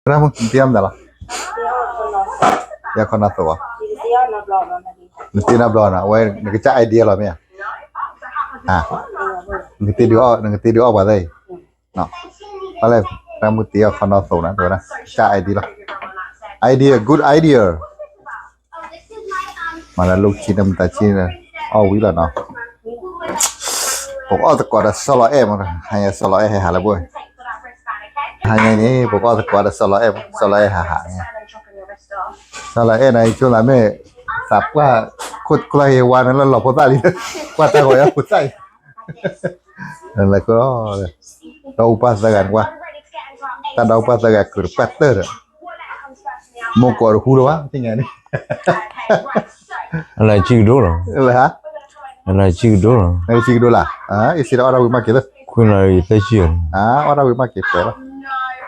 နသ့ၣ်ညါမတၤလီၤ, ယခီနီၢ်သိး, နသ့ၣ်နီၢ်ဘျီနီၤ, အဝဲနကစၢ် idea လီၤမ့ၢ်ဧါ, နကသ့ဒုးအီၣ်ပှၤသၢအံၤ, လဲၣ်, တၢ်မုၢ်တ့အီၣ်ခီနီၢ်သိးနၤ တဲဝဲဒၣ်, ကစၢ် idea လီၤ, idea, good idea. မၤလၢလိၣ်ခံန့ၣ် မတၤဆံန့ၣ် အီၣ်ဝံၤလီၤနီၤ, ပကအီၣ်သကိးဒီးစီၤလီၤအဲၣ်မး, ဟါညါစီၤလီၤအဲၣ်ဟဲဟးလၢဘိ, ဟါညါန့ၣ် ပကအီၣ်သကိးဒီးစီၤလီၤအဲၣ်, စီၤလီၤအဲၣ်ဟးဟး, စီၤလီၤအဲၣ်န့ၣ် ဆိသးမ့ၢ် သးပှၢ်ခိၣ်ကျၢၢ်ဟ့ဝါန့ၣ်လၢလီၤဖိသၣ်လံ, ပှၢ်တၢ်ဂီၤယါဖိသၣ်အံၤ, လၢက ဒီအူပၢ်သၢဂၤန့ၣ်ကွၢ်, တၢ်ဒီအူပၢ်သၢဂၤကုာ်တပှၢ်တၢၢ်ဒီး, မိၢ်ကိးတဟူလၢၤဘၣ် သ့ၣ်ညါန့ၣ်, အလၢဆံကဒိၣ်လီၤ, လၢဆံကဒိၣ်လီၤ, လၢဆံကဒိၣ်လီၤ, အ့ၣ်စ့ဒီးအီၣ်တၢ်ဝံၤမးက့ၤလၢ, ခွံလီၤသၢဆံ, အီၣ်တၢ်ဝံၤမးက့ၤပှဲၤလီၤ, လၢကဆးလီၤဒီးပှဲၤသ့ၣ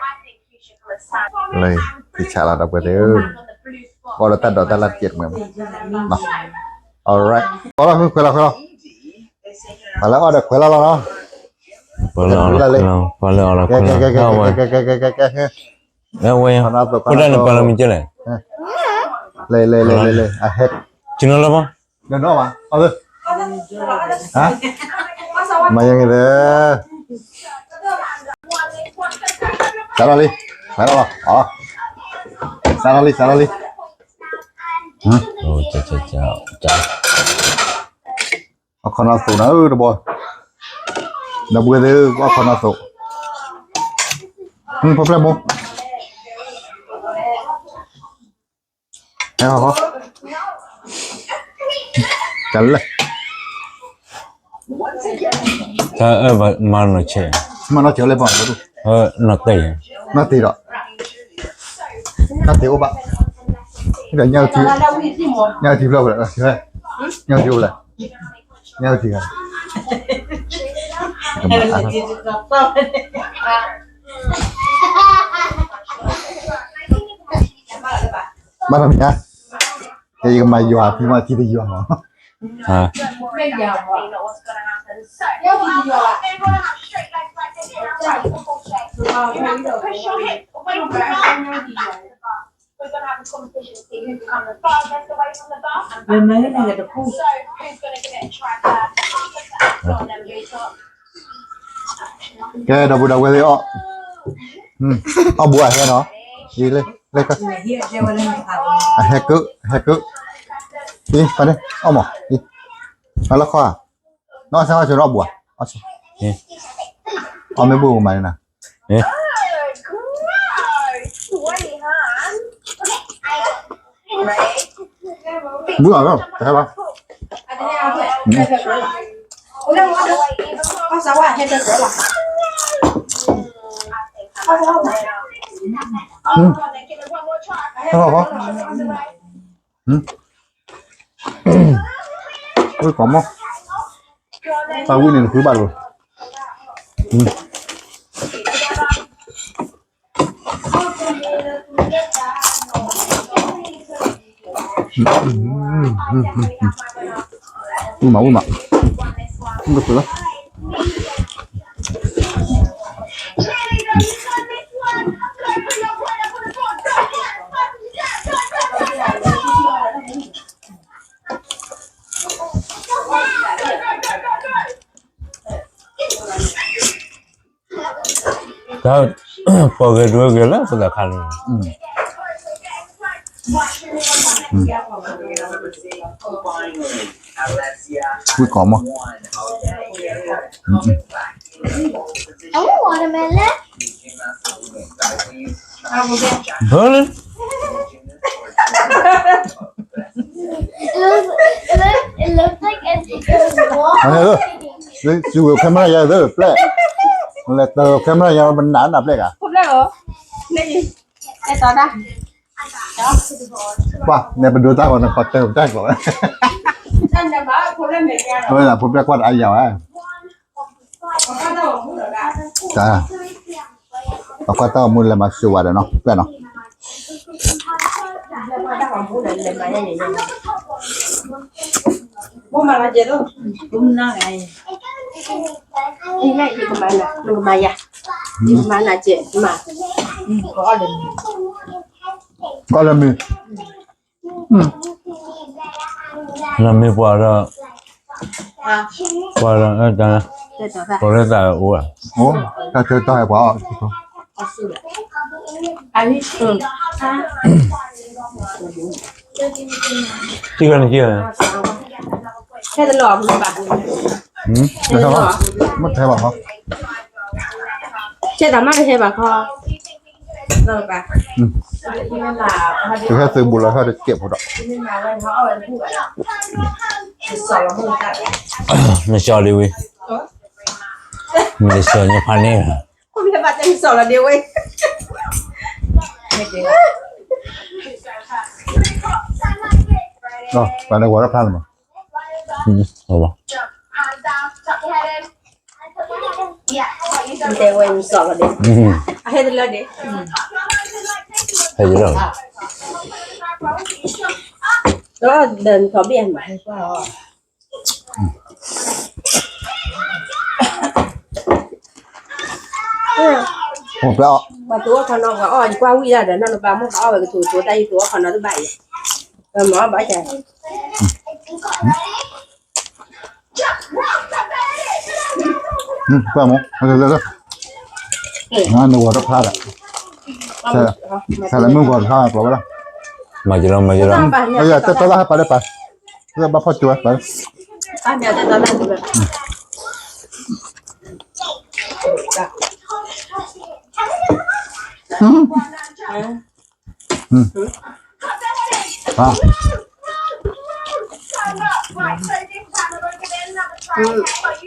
်, အီၣ်ဒီးတၢ်ဒိးတၢ်လၢ်တကဲးတမှဲၤမး, alright, အီၣ်လီၤခွဲးလီၤခွဲးလီၤ, ပှၤလၢအီၣ်ဒီးခွဲးလီၤ, ပှၤလၢအီၣ်ဒီးခွဲးလီၤ, ဝဲ, ဝဲ, ခိၣ်ဒၣ်န့ၣ်ပှၤလၢမံၤကဲလဲၣ်, လဲၤလဲၤလဲၤလဲၤလဲၤ အဟဲ, ကနီၤလၢဘၣ်, မၤယါက့ၤလၢ, စးထီၣ်လံ, စးထီၣ်လံ, စးထီၣ်လံ, အခီနီၢ်သိးနၤဧၢတဘီ, ဒီပုၢ်ဝဲၢ်သ့ၣ်ဧၢ အခီနီၢ်သိး, ဖိပျဲၢ်မိၢ်, ဟဲဟီၣ်, တၢ်လၢ, တၢ်အၢၣ်ဘၣ်မၤနီၢ်ဆဲး, မၤနီၢ်ဆဲးလၢပှၤ, နီၢ်တ့ၢ်, နီၢ်တ့ၢ်ဒီး, နီၢ်တ့ၢ်အိၣ်ဘၣ်, ဒီးညၣ်အုၣ်ထံ, ညၣ်အုၣ်ထံဖျၢၣ်အိၣ်လဲၣ်, ညၣ်အုၣ်ထံအိၣ်လဲၣ်, ညၣ်အုၣ်ထံဂၤ, ဘၣ်နီၢ်မံၤဧါ, ယကမၤယွၤဖံမီၢ်ထံတယွၤမး, ကဲ ဒီပုၢ်ဒီဝဲၢ်သ့ၣ်အီၣ်, အီၣ်ဘူးအဟဲနီၤ, လၢ, အဟဲကု, ဟဲကု, အီၣ်မး, အီၣ်ဆၣ်အီၣ်ဆိးနီၤအီၣ်ဘူးဧါ, အီၣ်မ့ၢ်ဘူးမးန့ၣ်နၤ, ဘူးလီၤ, တဟဲဘၣ်, ဝံၣ်ကီးမး, တၢ်ဝံၣ်န့ၣ်နဃုဘၣ်တဘၣ်, ဝံၣ်မး ဝံၣ်မး, ဝံၣ်ကတုၤလီၤ, တၢ်, ပှၤဂဲၤဒိဂဲၤလၢပသးခါန့ၣ်, ဝံၣ်ကီးမး, I want watermelon. ဘၢလၢ It looks, it looks, it looks like it, it was water. စူဝဲ camera ယၤသၢပျဲၢ်, လဲၤတၢ် camera ယၤ ပနၢ်နၢ်ပျဲၢ်ဂၤ, ဖိပျဲၢ်ဧၢ, န့ၣ်အံၤ, အဲၣ်တီတၢ်, ပှၤ နဲပဒိတၢ်ဂီၤ နခီတၢ်တၢ်ဂီၤ, ဝဲဒၣ်ဖိပျဲၢ်ကွၢ်တအါယၤဝဲ တၢ်, အကွၢ်တၢ်ဂီၤမူလဲၤမၤစၢၤဝဲဒီးနီၤ ပျဲၢ်နီၤ, မ့ၢ်မၤနၤကဲသိး, မ့ၢ်မၤနၤ, မၤနၤကဲ, မၤ အီၣ်လၢမ့ၤ, လၢမ့ၤပှၤဒီး, ပှၤဒီး, ပှၤလၢသးအိၣ်ဧါ, တၢ်ဆၢတၢ်ဟဲပှၤအီၣ်, ထံၣ်ဝဲန့ၣ်, ဟဲတလီၤ, မ့ၢ်တဟဲဘၣ်ခီ, ဆဲးတၢ်မ့ၢ်တဟဲဘၣ်ခီ, တဟဲသုးဘူးလီၤဟဲတကဲးဖိဒီး, နကၠီလံဝံ, မ့ၢ်တဆၢညါဖးန့ၣ်, ပှၤန့ၣ်ဝဲဒၣ်ဖျါန့ၣ်မး, တဲဝဲမ့ၢ်စီၤလီၤဒ့, အဟဲတလၢဒ့, ဟဲတလၢ, ဒီးနထီၣ်ဘ့ၣ်, ပှၤသူအီၣ်ခီနီၤ ပှၤအီၣ်ယကွၢ်ဝံၣ်ဒၣ်ဒီး နီၢ်နပၢ်မိၢ်ပှၤအီၣ်ဝဲကတိၤတိၤတၢ်အံၤ သူအီၣ်ခီနီၤတဘၣ်အံၤ, ပှၤမၤအီၣ်ဘၣ်ကဲ, ပှၤမ့ၢ်, နဝၤတဖျါဒီး, ဆဲးလၢမုၢ်ဂီၤတဖျါကျီဝဲဒၣ်, မၤကလီမၤကလီ, တၢ်လၢဟဲပာ်လၢပာ်, ဘၣ်ဖီၣ်ကၠိဝဲပာ်လၢ,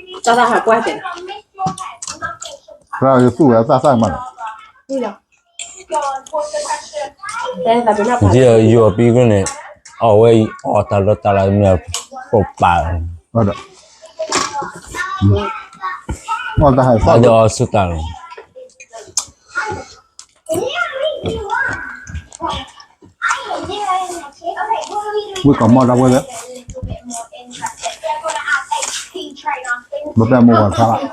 တၢ်သၣ်ဟးကွၢ်တဲ, ယသူၣ်ဝဲတၢ်သၣ်မးလီၤ, ယီၤပံကန့ၣ်, အီၣ်ဝဲအီၣ်တၢ်လီၤတၢ်လီၤမ့ၢ်, ပိာ်ပာ်, အီၣ်တၢ်ဟးကွၢ်ဒီးအီၣ်ဆူတၢ်လီၤ. ဝံၣ်ကီၢ်မီၢ်တၢ်ဝဲလဲၣ်, ဘၣ်ပျဲမိၢ်ဝၤဆါလီၤ,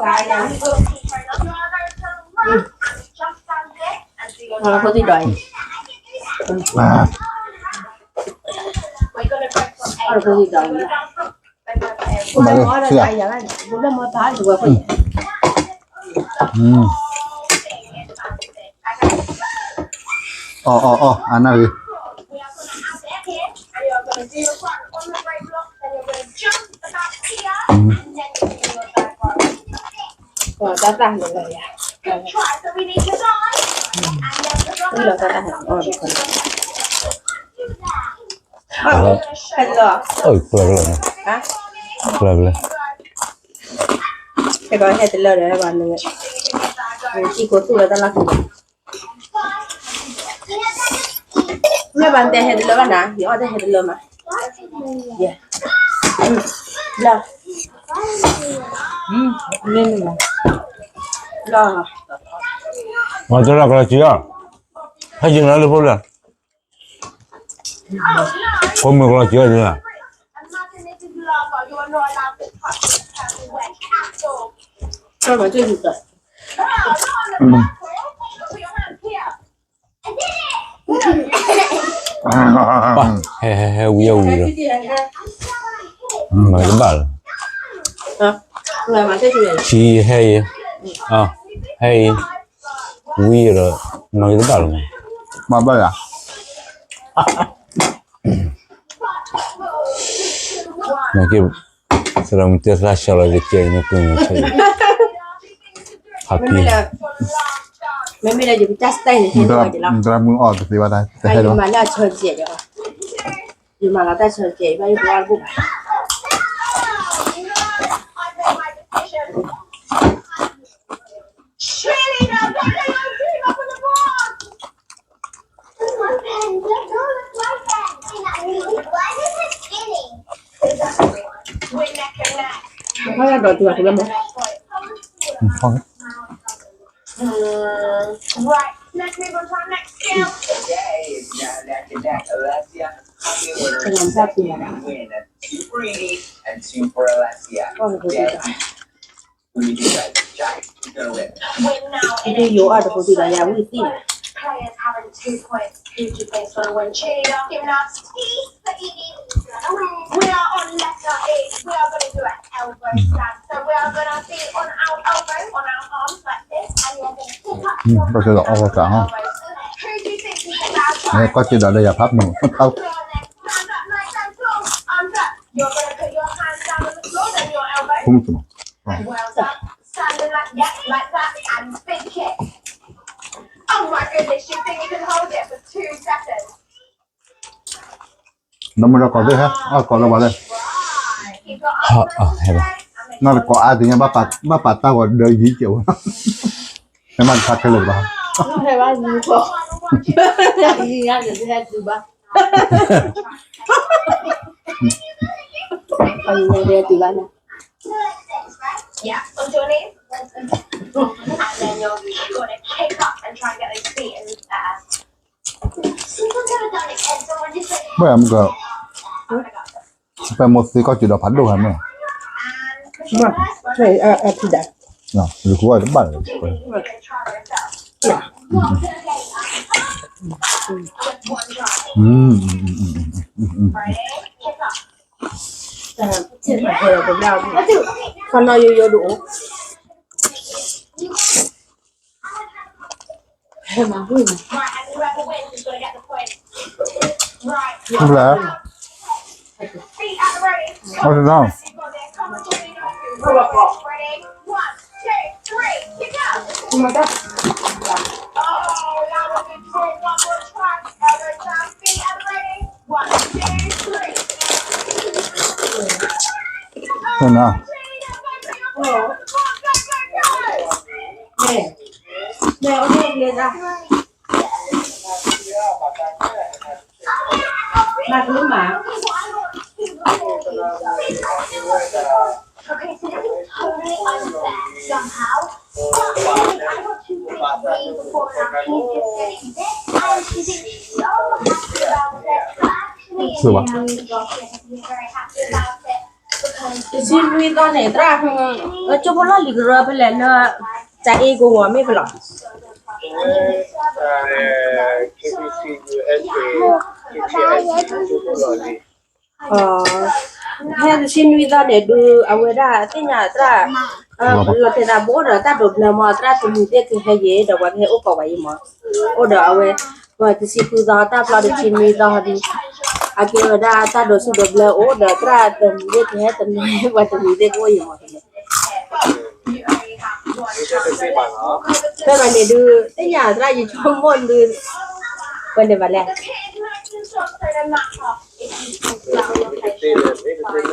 Vale, sí. အီၣ်အီၣ်အီၣ် အနၢ်ဂ့ၤ, ပှၤတၢ်တၢ်န့ၣ်လီၤယၤ, လီၤတၢ်တၢ်န့ၣ်အီၣ်တခီန့ၣ်, ဟဲတလၢ, ဟဲကီးဟဲတလၢဒီး ဟဲဘၣ်နုၤ, ထံကိးသူၣ်လၢတၢ်လီၢ်ခံ, မ့ၢ်ဘၣ်နတဲဟဲတလၢဘၣ်နၤ, ယအီၣ်တဟဲတလၢမး, ယဲ, လီၤ, လီၤ, မၤတလီၤကလီၤစံးအီၤ, ဟဲက့ၤနၤလၢဖိလၢ ဖိမုၣ်ကလီၤစံးအီၤဒ်လဲၣ်, ပှၤ, ဟဲ ဟဲ ဟဲဝံၤအဝံၤဒီး, မၤတဘၣ်လၢၤ, ဆံးဟဲအံၤ, ဟဲအံၤ, ဝံၤဒီး, မၤတဘၣ်လၢၤ, မၤဘၣ်ယၤ နာ်က့, သရၣ်မုၣ်တဲသးဆှၢလီၤက့ၤကဲအံၤန့ၣ် ပှၤညီခဲအံၤ, ဖးဖံ, မ့မ့ၢ်လၢယကစၢ်စတဲန့ၣ် ဟဲလီၤဝဲက့ၤလီၤ, သရၣ်မုၣ်အီၣ်တသ့ဘၣ်တၢ်, ယမၤလၢအဆၢကဲးဒီး, ယမၤလီၤတၢ်ဆၢကဲး ယဘၣ်ယပှၤတဘူၣ်ဘၣ်. ကလၤစၢ်ပူၤမး, ကီၢ်ကီၢ် ဒ်ယိၤအီၣ်တဖိသံဒီး ယဝံၣ်သံၣ်လီၤ. Elbow slam. So we are gonna be on our elbow, on our arms like this, and you're gonna pick up your hand and put your elbows. Who do you think is the bad one? ကီၢ်က့ဒီးလၢယဖးမုၢ် Stand up nice and tall. Arms up. You're gonna put your hand down on the floor, then your elbow. ဖုမုၣ်ကမ Well done. Standing like, yep, like that, and big kick. Oh my goodness, you think you can hold it for two seconds? နမ့ၢ်ဒီးကိးသ့ၣ်ဟဲ အကိးလၢၤဘၣ်လဲၣ်. ဟဲဘၣ် နတကိးအါတညါ ဘၣ်ပာ်တၢ်ဂီၤဒၢယံၤကဲဝဲ, နမ့ၢ်တဖးခဲလၢာ်ဘၣ်, ဟဲဘၣ်ယံၤကီး, ယံၤညါကဟဲတုၤဘၣ်, အံၤညါကဟဲတုၤဘၣ်န့ၣ်. Yeah, on your knees. And then you're gonna kick up and try and get those feet in the air. ဘၣ်မက ပဲမိၢ်သ့ကီၢ်က့ဒီးဖးဒိၣ်ဟဲမ့ၢ်, ဘၣ်, အထံဒၣ်, လၢကူဝဲတဘၣ်လၢ, ခီနီယိယိဒိၣ်, ဘျါ, အီၣ်တနီၤ One, two, three. Hold on. Okay, so this is totally unfair somehow. But really, I watched this movie before and I keep just getting this, and she's so happy about it. But actually, in reality, she shouldn't be very happy about it because တဆံနွံသီန့ၣ် သရၣ်, ကၠိဖိလီၢ်လံၤကရၢဖဲလဲၣ်လၢ တၢ်အ့ၣ်ကဝီၤမ့ၢ်ဖဲလဲၣ်. ဖဲတဆံနွံသီန့ၣ်ဒုး အဝဲဒၣ်သ့ၣ်ညါသရၣ်, လီၤတဲာ်သးဘိအိၣ်ဒီးတၢ်ဒိးဘျၢမး သရၣ်တမံၤသ့ၣ်ကဟဲယဲၤဒီး ပှၤကဟဲအိၣ်ကိးဝဲအံၤမး, အိၣ်ဒီးအဝဲ, ပှၤတဆံဃုသီတၢ်ဖျီတဆံနွံသီဒုး, အကဲဝဲဒၣ်တၢ်ဒိးဆူၣ်ဒိးဘျၢအိၣ်ဒီး သရၣ်တမံၤသ့ၣ်ကဟဲတနီၤ ပှၤတမံၤသ့ၣ်ကအိၣ်အံၤမး. ဖဲဘၣ်န့ၣ်ဒုး သ့ၣ်ညါသရၣ်ယဆိကမိၣ်ဒုး, ပှၤန့ၣ်ဘၣ်လဲၣ်. မ့ၢ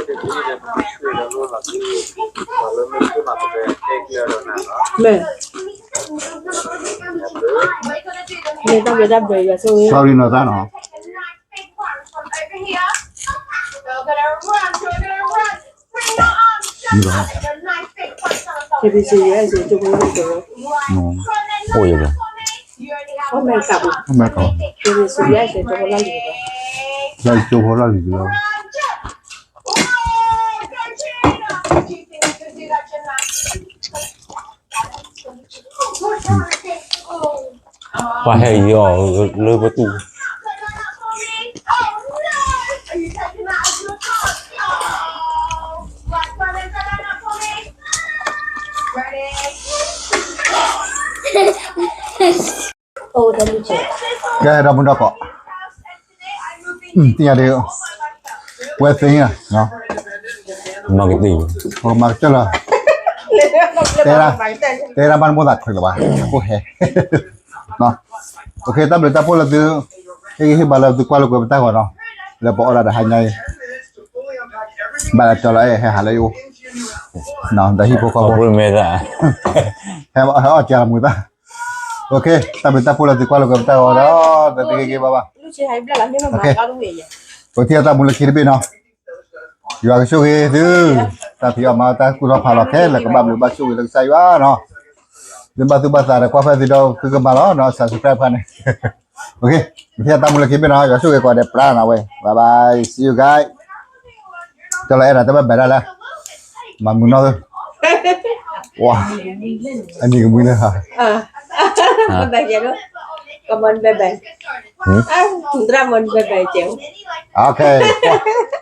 ်, မ့ၢ်တၢ်ဘျုးတၢ်ဘျုးယွၤဆိၣ်ဂ့ၤ, sorry နီၤသၣ်နီၤ. K B C U S A ကၠိဖိလီၢ်လံၤကရၢ, အိၣ်ယဲၢ်ဘျီ, အိၣ်မဲကးပူၤ, K B C U S A ကၠိဖိလီၢ်လံၤကရၢ, လၢကၠိဖိလီၢ်လံၤကရၢ, ပှၤဟဲယီၤလၢပတူၢ်, ကဲ ဒီပုၢ်ဒီဝဲၢ်ကိး, သ့ၣ်ညါဒုး, ဝဲသ့ၣ်ညါ, မၤကတၢၢ်လီၤ, တဲဒၣ်မၤတမိၣ်သးခွဲးလၢၤဘၣ်, အခိၣ်ဟဲ, တၢ်ဘျုးတၢ်ဖှိၣ်လၢသု, ဟ့ၣ်ဂံၢ်ဟ့ၣ်ဘါလၢသုကွၢ်လိာ်ကွဲပတၢ်ဂီၤနီၤ, လၢပအီၣ်ဒၣ်ဒီးဟါညါအံၤ, ဘၣ်လၢတီလီၤအဲၣ်ဟဲဟးလၢယအိၣ်, ဒီးဟံၣ်ဖိဃီဖိ, ဟဲအီၣ်ကၢ်လီၤမူသၣ်, တၢ်ဘျုးတၢ်ဖှိၣ်လၢသုကွၢ်လိာ်ကွဲပတၢ်ဂီၤဒီး, တဂ့ၤဂ့ၤဘၣ်ဘၣ်, ပထံၣ်တၢ်မူလၢခံတဘ့ၣ်နီၤ, ယွၤကဆိၣ်ဂ့ၤသု, တၢ်ဖံးအီၣ်မၤအီၣ်တၢ်ကူၣ်ထီၣ်ဖးလီၤခဲလၢာ် ကဘၣ်ဘျုးဘၣ်ဆိၣ်ဂ့ၤလၢကစၢ်ယွၤနီၤ, သုဘၣ်သူၣ်ဘၣ်သးဒီးကွၢ်ဖဲသုဒီးသုကမၤလီၤနီၤ subscribe ဖဲန့ၣ် မ့ၢ်ထဲတၢ်မူလၢခံဘ့ၣ်နီၤ ယွၤဆိၣ်ဂ့ၤကိးဂၤဒဲးပြးနၤဝဲ bye bye see you guys ကၠီလီၤအဲၣ်ဒိးတဘၣ်ဘဲးဒၣ်လဲၣ် မၤမုာ်နီၢ်သၢ ဝါ အနံၤကမှံလၢ bye bye ကမွန် bye bye သရၣ်မွန် bye bye ကဲ okay ကွၢ်